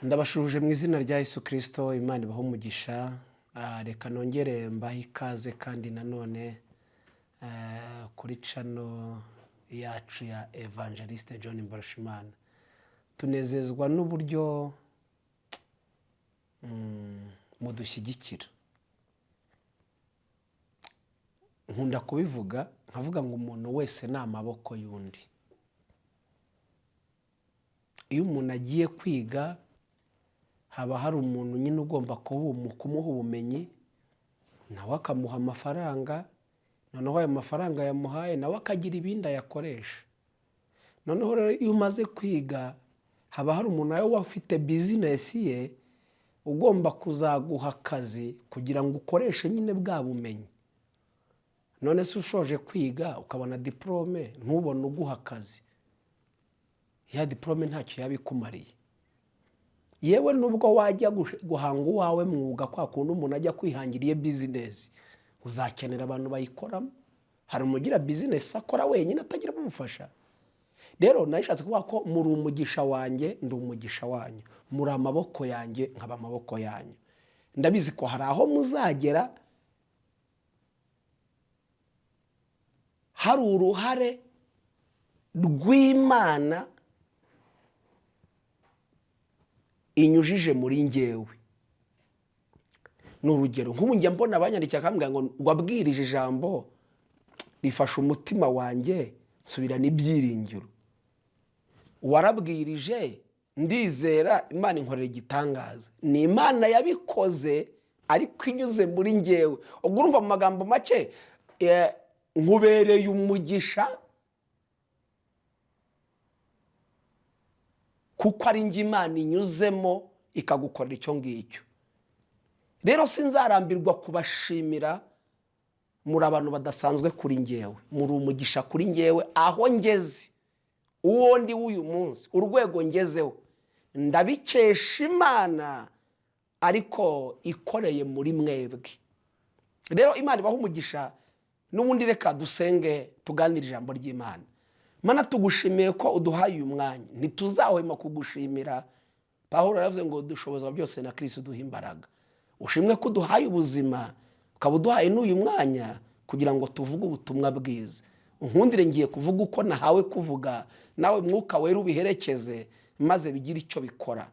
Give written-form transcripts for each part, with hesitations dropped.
Ndabashuhuje mu izina rya Yesu Kirisito. Imana ibahe umugisha. Reka nongere mbahe ikaze kandi nanone kuri channel yacu ya Evangeliste John Mbarushimana. Tunezezwa n'uburyo mudushyigikira. Nkunda kubivuga nkavuga ngo umuntu wese ni amaboko y'undi. Iyo umuntu agiye kwiga haba hari umuntu nyine ugomba kumuha ubumenyi, nawe akamuha amafaranga, noneho ayo mafaranga yamuhaye nawe akagira ibindi ayakoresha. Noneho rero iyo umaze kwiga haba hari umuntu nawe ufite bizinesi ye ugomba kuzaguha akazi kugira ngo ukoreshe nyine bwa bumenyi. None se ushoje kwiga ukabona diporome ntubone uguha akazi, ya diporome ntacyo yaba ikumariye. Yewe nubwo wajya guhanga uwawe mwuga, kwa kundi umuntu ajya kwihangira iye bizinesi, uzakenera abantu bayikoramo. Hari umugira bizinesi akora wenyine atagira abamufasha. Rero nashatse kuvuga ko muri umugisha wanjye, ndi umugisha wanyu, muri amaboko yanjye nkaba amaboko yanyu. Ndabizi ko hari aho muzagera hari uruhare rw'Imana inyujije muri njyewe. Ni urugero nk'ubu njya mbona abanyandikiye akambwira ngo wabwirije ijambo rifasha umutima wanjye nsubirana ibyiringiro, warabwirije ndizera Imana inkorera igitangaza. Ni Imana yabikoze ariko inyuze muri njyewe. Ubwo urumva mu magambo make, nkubereye umugisha kuko ari njye Imana inyuzemo ikagukorera icyo ngicyo. Rero sinzarambirwa kubashimira, muri abantu badasanzwe kuri njyewe, muri umugisha kuri njyewe. Aho ngeze, uwo ndi w'uyu munsi, urwego ngezeho ndabikesha Imana ariko ikoreye muri mwebwe. Rero Imana ibahe umugisha. N'ubundi reka dusenge tuganire ijambo ry'Imana. Mana, tugushimiye ko uduhaye uyu mwanya, ntituzahwema kugushimira. Pawulo yaravuze ngo dushobozwa byose na Kristo uduha imbaraga. Ushimwe ko uduhaye ubuzima, ukaba uduhaye n'uyu mwanya kugira ngo tuvuge ubutumwa bwiza. Unkundire ngiye kuvuga uko nahawe kuvuga, nawe Mwuka Wera ubiherekeze maze bigire icyo bikora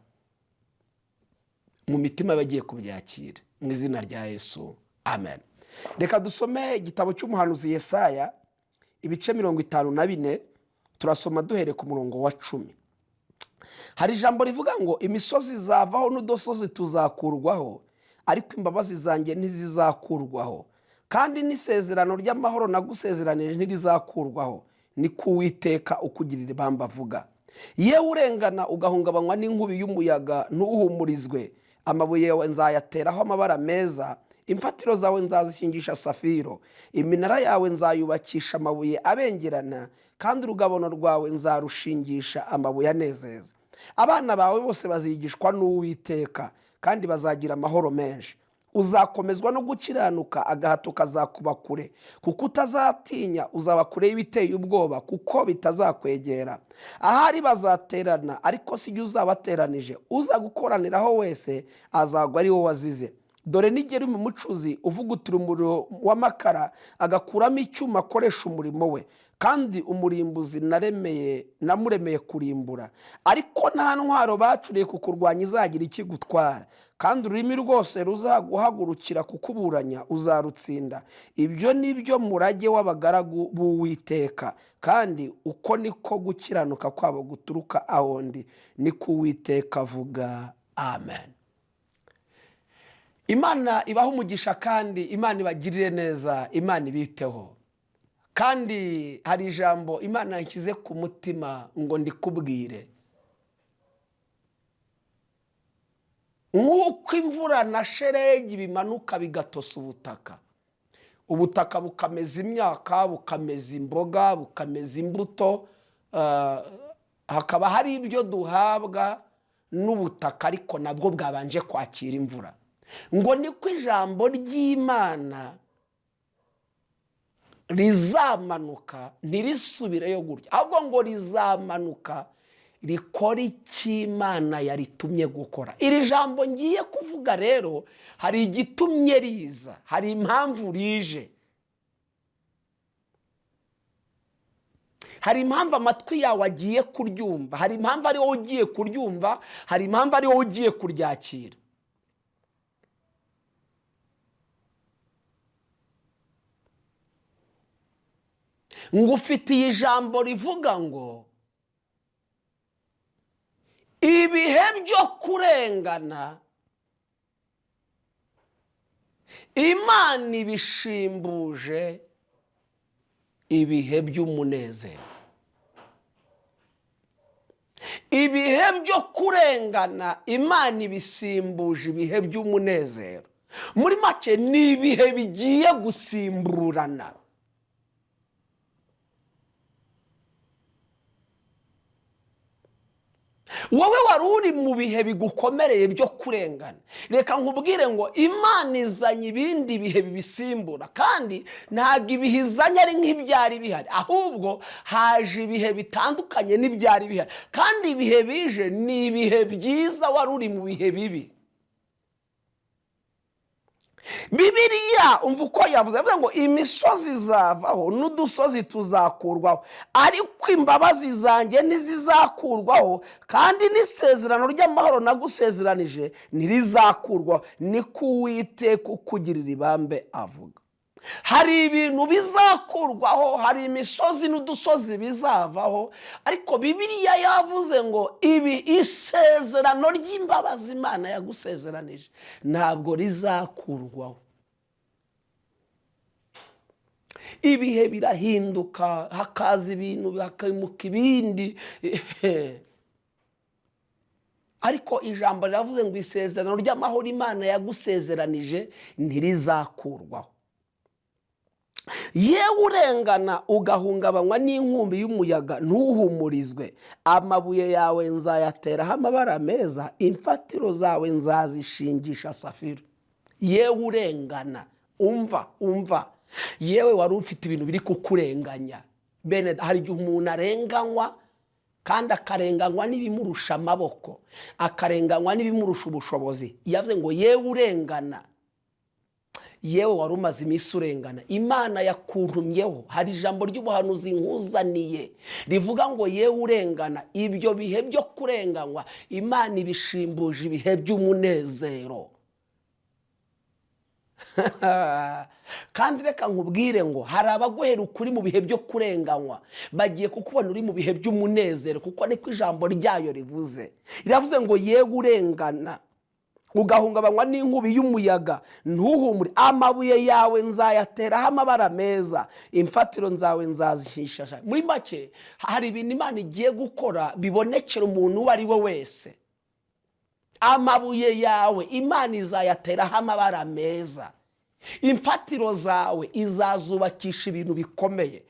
mu mitima y'abagiye kubyakira, mu izina rya Yesu, amen. Reka dusome igitabo cy'umuhanuzi Yesaya ibice 54, turasoma duhereye ku murongo wa 10. Hari ijambo rivuga ngo imisozi izavaho n'udusozi tuzakurwaho, ariko imbabazi zanjye ntizizakurwaho, kandi n'isezerano ry'amahoro nagusezeranije ntirizakurwaho, niko Uwiteka ukugirira ibamba avuga. Yewe urengana ugahungabanywa n'inkubi y'umuyaga ntuhumurizwe, amabuye yawe nzayateraho amabara meza, imfatiro zawe nzazishingisha safiro, iminara yawe nzayubakisha amabuye abengerana, kandi urugabano rwawe nzarushingisha amabuye anezeza. Abana bawe bose bazigishwa n'Uwiteka, kandi bazagira amahoro menshi. Uzakomezwa no gukiranuka, agahato kazakuba kure, kuko utazatinya, uzaba kure y'ibiteye ubwoba, kuko bitazakwegera. Ahari bazaterana, ariko si jye uzabateranije, uza gukoraniraho wese azagwa ari wo wazize. Dore nigera mu mucuzi uvugutira umuriro w'amakara, agakuramo icyuma akoresha umurimo we, kandi umurimbuzi namuremeye kurimbura, ariko nta ntwaro bacuriye kukurwanya izagira ikigutwara, kandi ururimi rwose ruzaguhagurukira kukuburanya uzarutsinda. Ibyo ni byo murage w'abagaragu b'Uwiteka, kandi uko niko gukiranuka kwabo guturuka aho ndi, niko Uwiteka avuga. Amen. Imana ibahe umugisha kandi Imana ibagirire neza, Imana ibiteho. Kandi hari ijambo Imana yanshyize ku mutima ngo ndikubwire. Nk'uko imvura na sheregi bimanuka bigatosa ubutaka, ubutaka bukameza imyaka, bukameza imboga, bukameza imbuto, hakaba hari ibyo duhabwa n'ubutaka ariko nabwo bwabanje kwakira imvura. Ngo niko ijambo ry'Imana rizamanuka ntirisubireyo gutya, ahubwo ngo rizamanuka Rikora icyo Imana yaritumye gukora. Iri jambo ngiye kuvuga rero hari igitumye riza, hari impamvu rije, hari impamvu amatwi yawe agiye kuryumva, hari impamvu ari wowe ugiye kuryumva, hari impamvu ari wowe ugiye kuryakira. Ngufitiye ijambo rivuga ngo ibihe byo kurengana Imana ibishimbuje ibihe by'umunezero. Ibihe byo kurengana Imana ibisimbuje ibihe by'umunezero. Muri make ni ibihe bigiye gusimburana. Wowe wari uri mu bihe bigukomereye byo kurengana, reka nkubwire ngo Imana izanye ibindi bihe bibisimbura, kandi ntabwo ibihe izanye ari nk'ibyari bihari, ahubwo haje ibihe bitandukanye n'ibyari bihari, kandi ibihe bije ni ibihe byiza wari uri mu bihe bibi. Bibiliya umva uko yavuze, yavuze ngo imisozi izavaho n'udusozi tuzakurwaho, ariko imbabazi zanjye ntizizakurwaho, kandi n'isezerano ry'amahoro nagusezeranije ntirizakurwaho, niko Uwiteka ukugirira ibambe avuga. Hari ibintu bizakurwaho, hari imisozi n'udusozi bizavaho, ariko Bibiliya yavuze ngo ibi isezerano ry'imbabazi Imana yagusezeranije ntabwo rizakurwaho. Ibihe birahinduka, hakaza ibintu, hakamuka ibindi, ariko ijambo riravuze ngo isezerano ry'amahoro Imana yagusezeranije ntirizakurwaho. Yewe urengana ugahungabanywa n'inkumbi y'umuyaga ntuhumurizwe, amabuye yawe nzayateraho amabara meza, imfatiro zawe nzazishingisha safiro. Yewe urengana, umva umva, yewe wari ufite ibintu biri kukurenganya. Bene hari igihe umuntu arenganywa kandi akarenganywa n'ibimurusha amaboko, akarenganywa n'ibimurusha ubushobozi. Yavuze ngo yewe urengana, yewe wari umaze iminsi urengana, Imana yakuntumyeho. Hari ijambo ry'ubuhanuzi nkuzaniye rivuga ngo yewe urengana, ibyo bihe byo kurenganywa Imana ibishimbuje ibihe by'umunezero. Kandi reka nkubwire ngo hari abaguhera ukuri mu bihe byo kurenganywa, bagiye kukubona uri mu bihe by'umunezero, kuko niko ijambo ryayo rivuze. Riravuze ngo yewe urengana ugahungabanywa n'inkubi y'umuyaga ntuhumure, amabuye yawe nzayateraho amabara meza, imfatiro zawe nzazishisha. Muri make hari ibintu Imana igiye gukora bibonekera umuntu uwo ari we wese. Amabuye yawe Imana izayateraho amabara meza, imfatiro zawe izazubakisha ibintu bikomeye.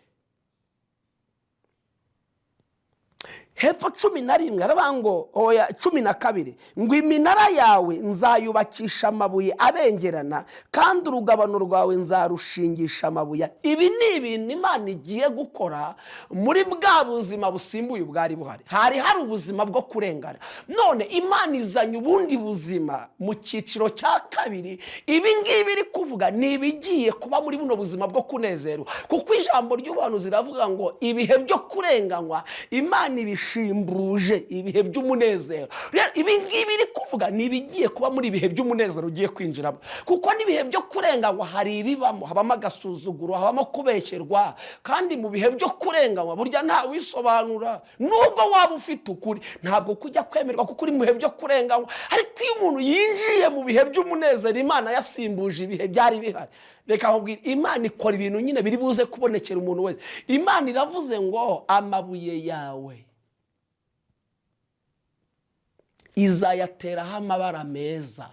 Hepfo 11 aravuga ngo oya 12 ngo iminara yawe nzayubakisha amabuye abengerana, kandi urugabano rwawe nzarushingisha amabuye. Ibi ni ibintu Imana igiye gukora muri bwa buzima busimbuye ubwari buhari. Hari hari ubuzima bwo kurengana, none Imana izanye ubundi buzima mu cyiciro cya kabiri. Ibi ngibi iri kuvuga ni ibigiye kuba muri buno buzima bwo kunezerwa, kuko ijambo ry'ubuhanuzi riravuga ngo ibihe byo kurenganywa Imana ibishimbuje ibihe by'umunezero. Rero ibi ngibi iri kuvuga ni ibigiye kuba muri ibihe by'umunezero ugiye kwinjiramo, kuko n'ibihe byo kurenganywa hari ibibamo, habamo agasuzuguro, habamo kubeshyerwa, kandi mu bihe byo kurenganywa burya nta wisobanura, nubwo waba ufite ukuri ntabwo kujya kwemerwa kuko uri mu bihe byo kurenganywa. Ariko iyo umuntu yinjiye mu bihe by'umunezero, Imana yasimbuje ibihe byari bihari. Reka nkubwire, Imana ikora ibintu nyine biri buze kubonekera umuntu wese. Imana iravuze ngo amabuye yawe izayateraho amabara meza.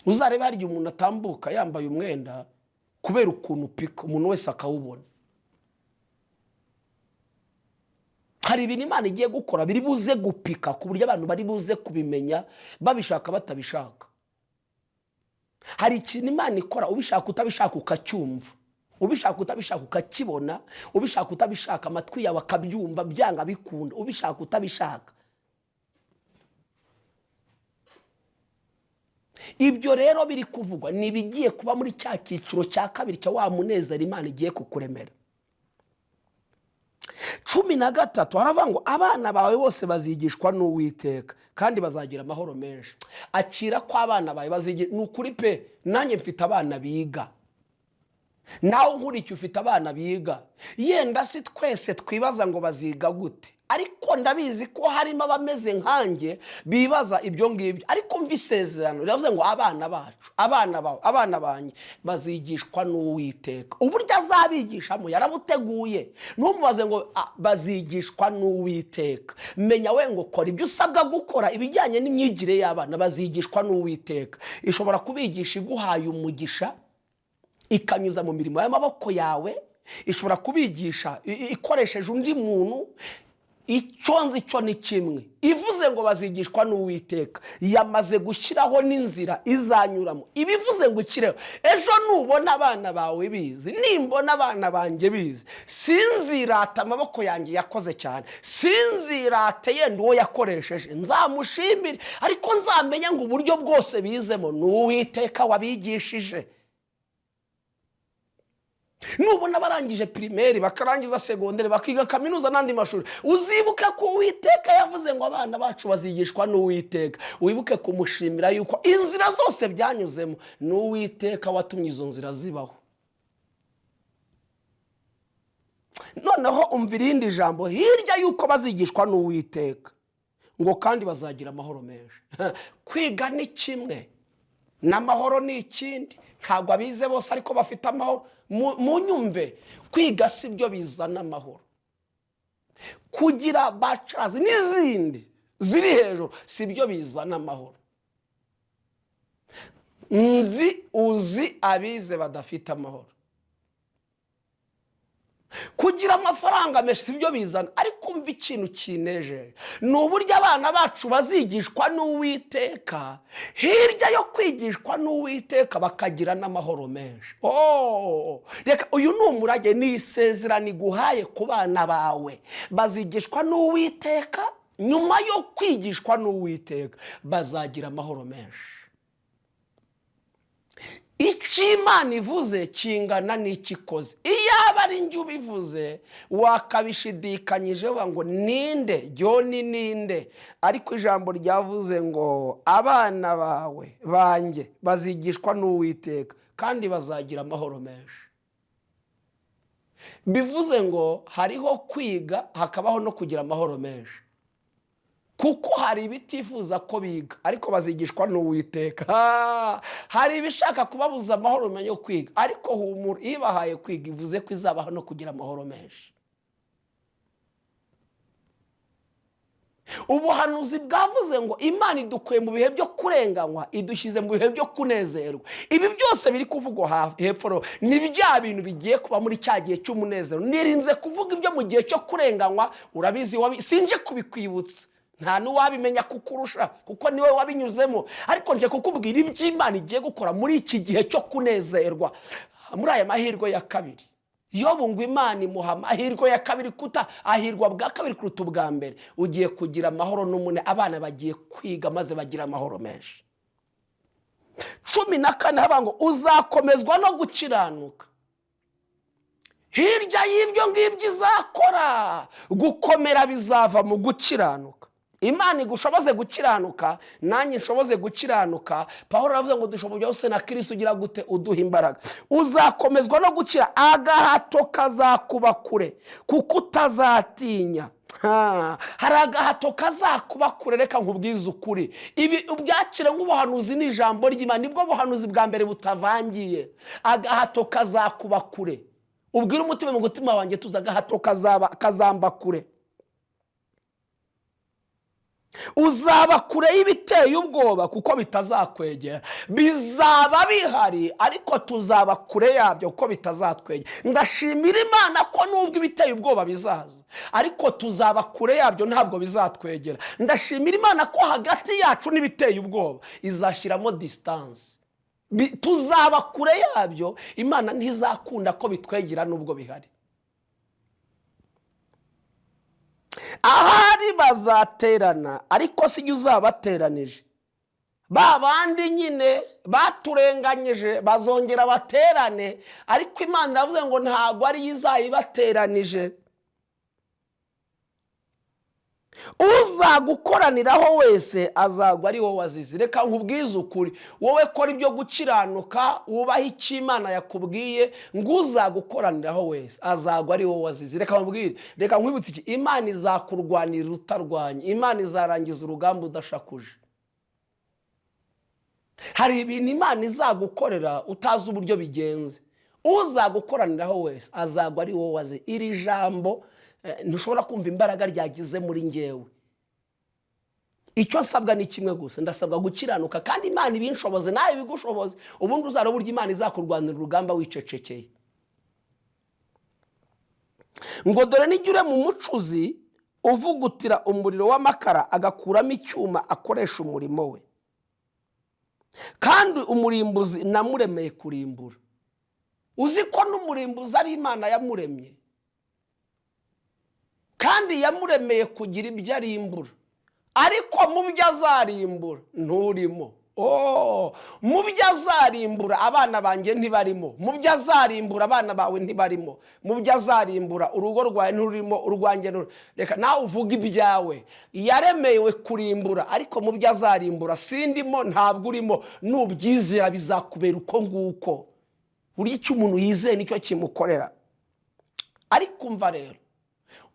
Uzarebe hari igihe umuntu atambuka yambaye umwenda kubera ukuntu upika, umuntu wese akawubona. Hari ibintu Imana igiye gukora biri buze gupika ku buryo abantu bari buze kubimenya babishaka batabishaka. Hari ikintu Imana ikora ubishaka utabishaka ukacyumva, Ubishaka utabishaka ukakibona, ubishaka utabishaka amatwi yawe akabyumva, byanga bikunda, ubishaka utabishaka. Ibyo rero biri kuvugwa ni ibigiye kuba muri cya cyiciro cya kabiri cya wa munezero Imana igiye kukuremera. 13 haravuga ngo abana bawe bose bazigishwa n'Uwiteka kandi bazagira amahoro menshi. Akira ko abana bawe bazigira, ni ukuri pe, nanjye mfite abana biga, nawe nkurikiye ufite abana biga. Yenda si twese twibaza ngo baziga gute, ariko ndabizi ko harimo abameze nkanjye bibaza ibyo ngibyo. Ariko mva isezerano riravuze ngo abana bacu, abana bawe, abana banjye bazigishwa n'Uwiteka. Uburyo azabigishamo yarabuteguye. Ntumubaze ngo bazigishwa n'Uwiteka. Menya we ngo kora ibyo usabwa gukora, ibijyanye n'imyigire y'abana bazigishwa n'Uwiteka. Ishobora kubigisha iguhaye umugisha, ikanyuza mu mirimo y'amaboko yawe, ishobora kubigisha ikoresheje undi muntu. Icyo nzi cyo ni kimwe, ivuze ngo bazigishwa n'Uwiteka, yamaze gushyiraho n'inzira izanyuramo. Ibivuze ngo ikireho, ejo nubona abana bawe bizi, nimbona abana banjye bizi, sinzirata amaboko yanjye yakoze cyane, sinzirate yenda uwo yakoresheje, nzamushimire, ariko nzamenye ngo uburyo bwose bizemo ni Uwiteka wabigishije. Nubona barangije primaire, bakarangiza segonderi, bakiga kaminuza n'andi mashuri, uzibuke ko Uwiteka yavuze ngo abana bacu bazigishwa n'Uwiteka. Wibuke kumushimira yuko inzira zose byanyuzemo ni Uwiteka watumye izo nzira zibaho. Noneho umva irindi jambo hirya yuko bazigishwa n'Uwiteka, ngo kandi bazagira amahoro menshi. Kwiga ni kimwe n'amahoro ni ikindi. Ntabwo abize bose ariko bafite amahoro. Munyumve, kwiga si byo bizana amahoro. Kugira bachelors n'izindi ziri hejuru si byo bizana amahoro. Nzi uzi abize badafite amahoro. Kugira amafaranga menshi si byo bizana. Ariko umva ikintu kinejeje ni uburyo abana bacu bazigishwa n'Uwiteka, hirya yo kwigishwa n'Uwiteka bakagira n'amahoro menshi. Reka uyu ni umurage, ni isezerano iguhaye ku bana bawe. Bazigishwa n'Uwiteka, nyuma yo kwigishwa n'Uwiteka bazagira amahoro menshi. Icyo Imana ivuze kingana n'icyo ikoze. Iyaba ari njye ubivuze wakabishidikanyije ngo ninde, Joni ninde, ariko ijambo ryavuze ngo abana bawe banjye bazigishwa n'Uwiteka kandi bazagira amahoro menshi. Bivuze ngo hariho kwiga hakabaho no kugira amahoro menshi. Kuko hari ibitifuza ko biga ariko bazigishwa n'Uwiteka. Hari ibishaka kubabuza amahoro yo kwiga, ariko humura, ibahaye kwiga ivuze ko izabaho no kugira amahoro menshi. Ubuhanuzi bwavuze ngo Imana idukuye mu bihe byo kurenganywa, idushyize mu bihe byo kunezerwa. Ibi byose biri kuvugwa hepfo ni bya bintu bigiye kuba muri cya gihe cy'umunezero. Nirinze kuvuga ibyo mu gihe cyo kurenganywa, urabizi, sinje kubikwibutsa, nta n'uwabimenya kukurusha kuko niwe wabinyuzemo, ariko nje kukubwira iby'Imana igiye gukora muri iki gihe cyo kunezerwa, muri aya mahirwe ya kabiri. Yobu ngo Imana imuha amahirwe ya kabiri, kuta ahirwa bwa kabiri kuruta ubwa mbere. Ugiye kugira amahoro n'umune, abana bagiye kwiga maze bagira amahoro menshi. 14 haba ngo uzakomezwa no gukiranuka. Hirya y'ibyo ngibyo izakora, gukomera bizava mu gukiranuka. Imana igushoboze gukiranuka, nanjye nshoboze gukiranuka. Pawulo aravuze ngo dushobora byose na Kristo ugira gute, uduha imbaraga. Uzakomezwa no gukira, agahato kazakuba kure kuko utazatinya. Hari agahato kazakuba kure. Reka nkubwize ukuri, ibi ubyakire nk'ubuhanuzi, ni ijambo ry'Imana, nibwo buhanuzi bwa mbere butavangiye. Agahato kazakuba kure. Ubwire umutima mu mutima wanjye, tuza agahato kazamba kure. Uzaba kure y'ibiteye ubwoba kuko bitazakwegera. Bizaba bihari ariko tuzaba kure yabyo kuko bitazatwegera. Ndashimira Imana ko nubwo ibiteye ubwoba bizaza ariko tuzaba kure yabyo, ntabwo bizatwegera. Ndashimira Imana ko hagati yacu n'ibiteye ubwoba izashyiramo distance. Tuzaba kure yabyo. Imana ntizakunda ko bitwegera nubwo bihari. Ahari bazaterana, ariko si jye uzabateranije. Ba bandi nyine baturenganyije bazongera baterane, ariko Imana iravuze ngo ntabwo ariyo izayibateranije. Uzagukoraniraho wese azagwa ari wowe wazize. Reka nkubwize ukuri, wowe kora ibyo gukiranuka, wubahe icyo Imana yakubwiye, ngo uzagukoraniraho wese azagwa ari wowe wazize. Reka nkubwire, reka nkwibutse iki: Imana izakurwanirira utarwanya, Imana izarangiza urugamba udashakuje. Hari ibintu Imana izagukorera utazi uburyo bigenze. Uzagukoraniraho wese azagwa ari wowe wazize. Iri jambo ntushobora kumva imbaraga ryagize muri ngewe. Icyo nsabwa ni kimwe gusa, ndasabwa gukiranuka, kandi Imana ibinshoboze nawe ibigushoboze. Ubundi uzareba uburyo Imana izakurwanira urugamba wicecekeye. Ngo dore nijya urema umucuzi uvugutira umuriro w'amakara agakuramo icyuma akoresha umurimo we, kandi umurimbuzi namuremeye kurimbura. Uzi ko n'umurimbuzi ari Imana yamuremye, kandi yamuremeye kugira ibyo arimbura, ariko mu byo azarimbura nturimo. Mu byo azarimbura abana banjye ntibarimo, mu byo azarimbura abana bawe ntibarimo, mu byo azarimbura urugo rwawe nturimo, urwanjye nturimo. Reka nawe uvuge ibyawe. Yaremewe kurimbura, ariko mu byo azarimbura sindimo, ntabwo urimo. Nubyizera bizakubera uko nguko. Buri icyo umuntu yizeye nicyo kimukorera. Ariko umva rero,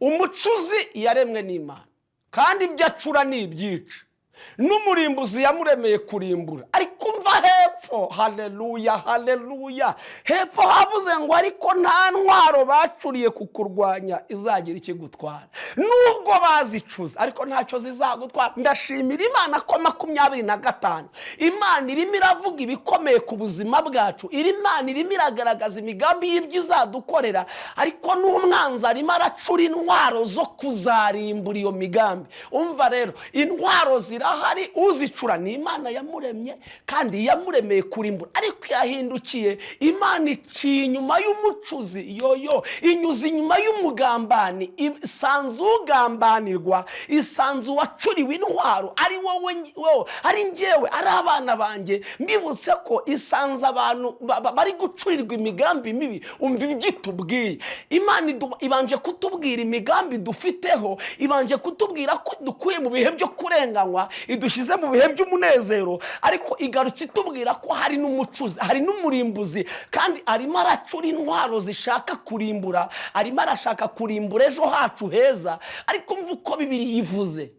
umucuzi yaremwe n'Imana, kandi ibyo acura ni ibyica. N'umurimbuzi yamuremeye kurimbura. Ariko umva hepfo, haleluya, haleluya, hepfo havuze ngo ariko nta ntwaro bacuriye kukurwanya izagira ikigutwara. Nubwo bazicuza, ariko ntacyo zizagutwara. Ndashimira Imana ko 25 Imana irimo iravuga ibikomeye ku buzima bwacu. Iri Imana irimo iragaragaza imigambi y'ibyo izadukorera, ariko n'umwanzi arimo aracura intwaro zo kuzarimbura iyo migambi. Umva rero, intwaro zirahari, uzicura ni Imana yamuremye, kandi yamuremeye kurimbura, ariko yahindukiye Imana iciye inyuma y'umucuzi, yoyo inyuze inyuma y'umugambani, isanze ugambanirwa, isanze uwacuriwe intwaro, ari wowe, wowe, ari njyewe, ari abana banjye. Mbibutse ko isanze abantu bari gucurirwa imigambi mibi. Umva ibyo itubwiye. Imana ibanje kutubwira imigambi dufiteho, ibanje kutubwira ko dukuye mu bihe byo kurenganywa, idushyize mu bihe by'umunezero, ariko igarutse itubwira ko hari n'umucuzi, hari n'umurimbuzi, kandi arimo aracura intwaro zishaka kurimbura, arimo arashaka kurimbura ejo hacu heza. Ariko umva uko Bibiliya ivuze.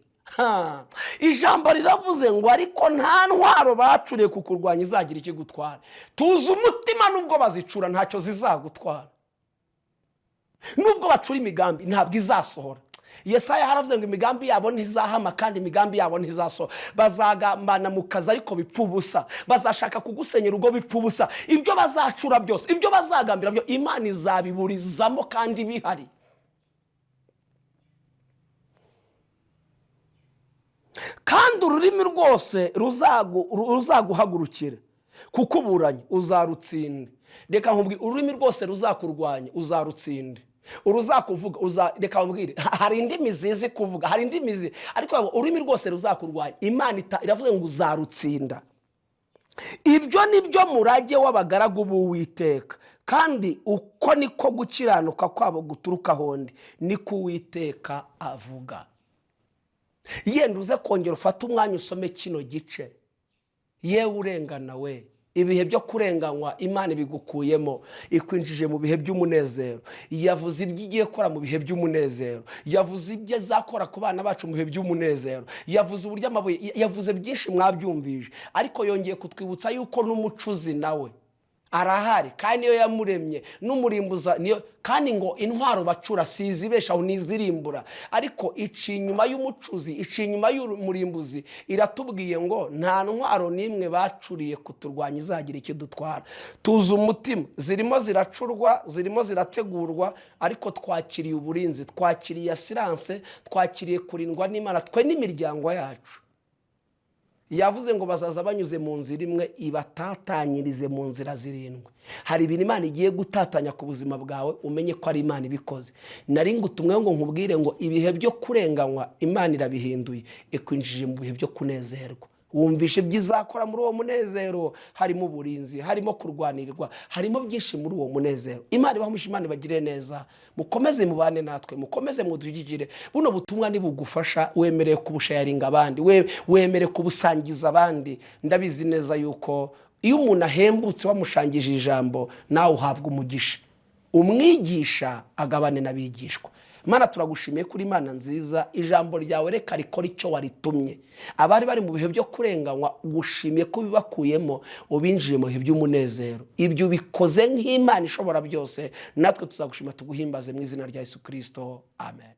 Ijambo riravuze ngo ariko nta ntwaro bacuriye kukurwanya izagira ikigutwara. Tuzi umutima, nubwo bazicura ntacyo zizagutwara, nubwo bacura imigambi ntabwo izasohora. Yesaya haravuze ngo imigambi yabo ntizahama, kandi imigambi yabo ntizasohora. Bazagambana mu kazi ariko bipfa ubusa, bazashaka kugusenyera urugo bipfa ubusa. Ibyo bazacura byose, ibyo bazagambira byo, Imana izabiburizamo kandi bihari. Kandi ururimi rwose ruzaguhagurukira kukuburanya uzarutsinde. Reka nkubwire, ururimi rwose ruzakurwanya uzarutsinde. Uruzakuvuga reka nkubwire, hari indimi zizi kuvuga, hari indimi ariko ururimi rwose ruzakurwanya, Imana iravuze ngo uzarutsinda. Ibyo ni byo murage w'abagaragu b'Uwiteka, kandi uko niko gukiranuka kwabo guturuka ahondi, niko Uwiteka avuga. Yenda uze kongera ufate umwanya usome kino gice. Yewe urengana we, ibihe byo kurenganywa Imana ibigukuyemo, ikwinjije mu bihe by'umunezero. Yavuze ibyo igiye gukora mu bihe by'umunezero, yavuze ibyo azakora ku bana bacu mu bihe by'umunezero, yavuze uburyo amabuye, yavuze byinshi mwabyumvije, ariko yongeye kutwibutsa yuko n'umucuzi nawe arahari, kandi niyo yamuremye, n'umurimbuza niyo, kandi ngo intwaro bacura si izibeshaho n'izirimbura, ariko iciye inyuma y'umucuzi, iciye inyuma y'umurimbuzi, iratubwiye ngo nta ntwaro n'imwe bacuriye kuturwanya izagira icyo idutwara. Tuzi umutima, zirimo ziracurwa, zirimo zirategurwa, ariko twakiriye uburinzi, twakiriye asiranse, twakiriye kurindwa n'Imana, twe n'imiryango yacu. Yavuze ngo bazaza banyuze mu nzira imwe, ibatatanyirize mu nzira zirindwi. Hari ibintu Imana igiye gutatanya ku buzima bwawe, umenye ko ari Imana ibikoze. Nari ngutumwe ngo nkubwire ngo ibihe byo kurenganywa Imana irabihinduye, ikwinjije mu bihe byo kunezerwa. Wumvishe ibyo izakora muri uwo munezero, harimo uburinzi, harimo kurwanirwa, harimo byinshi muri uwo munezero. Imana ibahe, Imana ibagire neza. Mukomeze mubane natwe, mukomeze mudushyigikire. Buno butumwa nibugufasha, wemerewe kubusharinga abandi, wemerewe kubusangiza abandi. Ndabizi neza yuko iyo umuntu ahembutse wamushangije ijambo, nawe uhabwa umugisha. Umwigisha agabane n'abigishwa. Mana, turagushimiye kuri Imana nziza. Ijambo ryawe reka rikora icyo waritumye. Abari bari mu bihe byo kurenganywa, gushimiye ko ubibakuyemo, ubinjiye mu bihe by'umunezero. Ibyo ubikoze nk'Imana ishobora byose, natwe tuzagushima, tuguhimbaze mu izina rya Yesu Kirisito, amen.